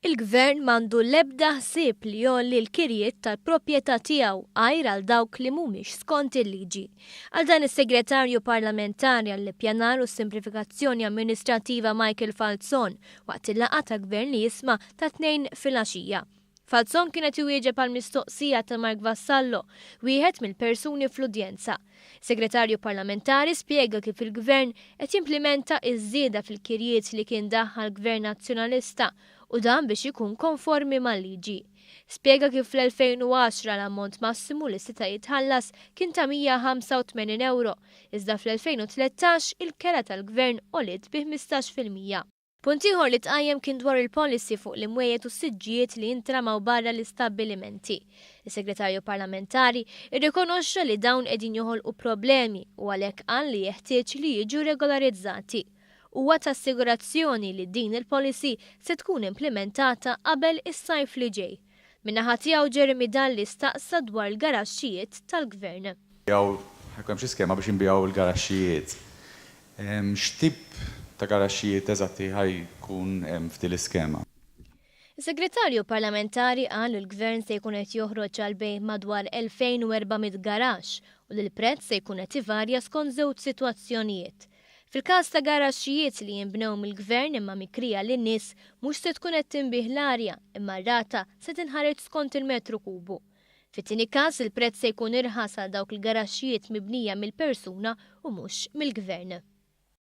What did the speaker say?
Il-Gvern m'għandu l-ebda ħsieb li jgħolli l-kirjiet tal-proprjetà tiegħu għajr għal dawk li mhumiex skont il-liġi. Qal dan is-Segretarju Parlamentari għall-Ippjanar u s-Simplifikazzjoni Amministrattiva Michael Falzon waqt il-laqgħa ta' Gvern li Jisma' tat-Tnejn filgħaxija. Falzon kien qed iwieġeb għal mistoqsija ta' Mark Vassallo, wieħed mill-persuni fl-udjenza. Segretarju Parlamentari spjega kif il-Gvern qed jimplimenta ż-żieda fil-kirjiet li kien daħħal Gvern Nazzjonalista u dan biex ikun konformi mal-liġi. Spjega kif fl-2010 l-ammont massimu li seta' jitħallas kien ta' 185 ewro, iżda fl-2013 il-kera tal-Gvern għoliet bi 15%. Punt ieħor li tqajjem kien dwar il-policy fuq l-imwejjed u s-siġġijiet li jintramaw barra l-istabbilimenti. Is-Segretarju Parlamentari rrikonoxxa li dawn qegħdin joħolqu problemi u għalhekk qal li jeħtieġ li jiġu regolarizzati. Huwa ta assigurazzjoni li din il-policy se tkun implimentata qabel is-sajf li ġej. Min-naħa tiegħu Jeremy Dalli staqsa dwar l-garaxxijiet tal-Gvern. Ħa jkun hemm xi skema biex inbiegħu l-garaxxijiet. X'tip ta' garaxxijiet eżatti ħa jkun hemm f'din l-iskema? Is-Segretarju Parlamentari qal li l-Gvern se jkun qed joħroġ għall-bejgħ madwar 2,400 garaxx u li l-prezz se jkun qed ivarja skont żewġ sitwazzjonijiet. Fil-każ ta' garaxxijiet li jinbnew mill-Gvern imma mikrija lin-nies mhux se tkun qed tinbiegħ l-arja imma r-rata se tinħareġ skont il-metru kubu. Fit-tieni każ, il-prezz se jkun irħas għal dawk il-garaxxijiet mibnija mill-persuna u mhux mill-Gvern.